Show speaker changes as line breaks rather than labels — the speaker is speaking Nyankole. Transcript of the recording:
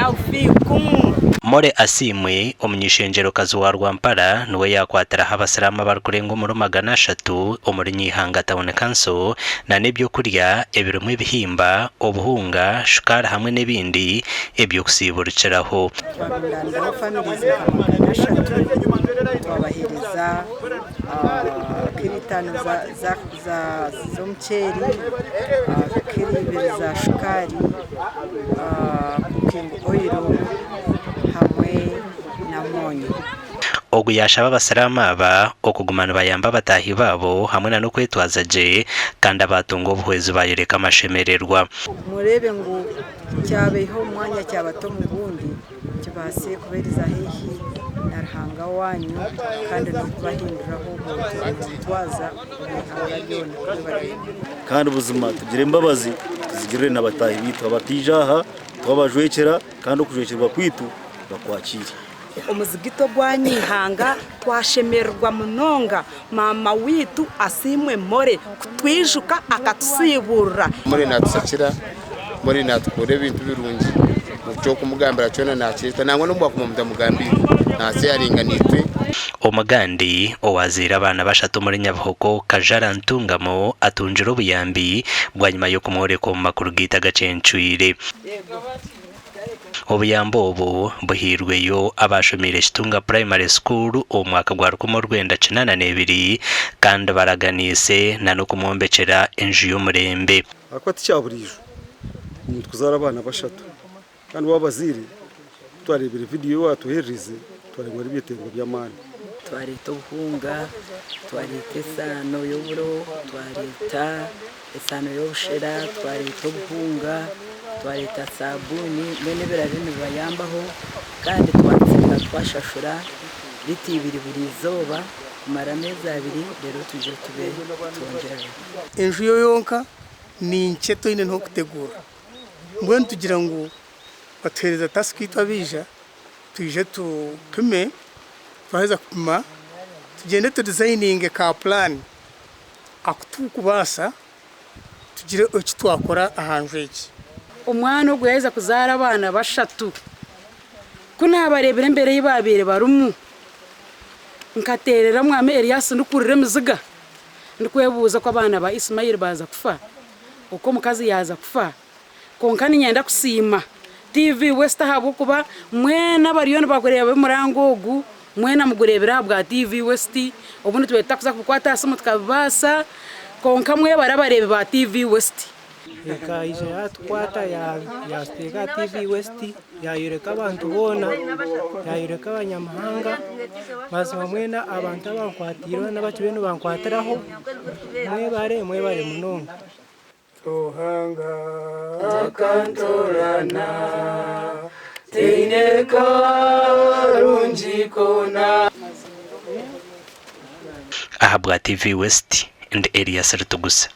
Barakallahu fiikum.
Morey Asiimwe, omuny'eishengyerokazi wa Rwampara niwe yaakwatiraho abasiraamu abarikurenga omuri 300 omuri Nyeihanga Town Council na n'ebyokurya ebirimu ebihimba, obuhunga, shukaari hamwe n'ebindi eby'okusiiburukiraho.
Twarundaniraho families nka 300 twabaheereza kiro itaano z'omuceeri, kiro ibiri za shukaari, cooking oil hamwe n'omwonyo.
Ogu yaashaba abasiraamu aba okuguma nibayamba bataahi baabo hamwe na n'okwetwaza gye kandi abaatunga obuhwezi baayoreka amashemererwa.
Mureebe ngu kyabaiha omu mwanya kyabata omu gundi, kibaase kubairiza haihi na Ruhanga waanyu kandi n'okubahinduraho obuntu omu ntwaza omu ihanga ryona. Mwebare.
Kandi buzima tugire embabazi tuzigirire na bataahi baitu abataija aha twabajwekyera kandi okujwekyerwa kwaitu bakwakiire.
Omuzigiti ogwa Nyaihanga twashemererwa munonga maama waitu Asiimwe Molly kutwijuka akatusiiburira.
Molly natushakira, Molly natukorera ebintu birungi, ekyokumugambira kyona nakyeta nangwa nobu mwakuba mutamugambiire nasheyaringa naitwe.
Omugandi owaazaire abaana bashatu omuri Nyabihoko, Kajara Ntungamo atungire obuyambi bwanyima y'okumworeka omu makuru gaitu agacencwire. Obuyambi obu buhairweyo abaashomeire Kitunga Primary School omu mwaka gwa 1982 kandi baraganiise na n'okumwombekyera enju y'omurembe.
Ahakuba tikya buriijo omuntu kuzaara abaana bashatu kandi waaba abazaire ku twareebire vidiyo ei waatuheererize twareeba ngu n'ebyetengo by'amaani.
Twareeta obuhunga, twareeta esaano y'oburo, twareeta Esaano y'obushera, twareeta obuhunga, twareeta saabuuni, mbwenu ebiraabe nibibayambaho kandi twatsinda twashashura lita ibiri buri izooba kumara ameezi abiri reero twije tube twongyerera.
Enju yo yonka ni nkye toine n'hokutegurra. Mbwenu tugira ngu batuhereza tasika itwe abaija twije tupime, twaheza kupima tugyende tu designinge ka plan. Aku turikubaasa tugire eki twakora aha nju egi.
Omwana ogwo yaaheza kuzaara abaana bashatu. Ku naabareebire embeera ei baabaire barimu, nkateerera Mwami Erias ndikurira emiziga, ndikwebuuza oku abaana ba Ismail baaza kufa, oku omukazi yaaza kufa. Kwonka niinyenda kusiima TV West ahabw'okuba mwena abariyo nibareeba omuranga ogu, mwena mugureebire ahabwa TV West. Obundi tubaire tutakuza kubikwata aha simu tukabibaasa, kwonka mwebare abareebi ba TV West.
Ekaija yatukwata yatuteeka aha TV West yayoreka abantu boona, yayoreka abanyamahanga, mazima mwena abantu abankwatiireho n'abakiriyo nibankwatiraho mwebare mwebare munonga.
Ruhanga akantorana taine karungi koona.
Ahabwa TV West, ndi Elias Ritugusa.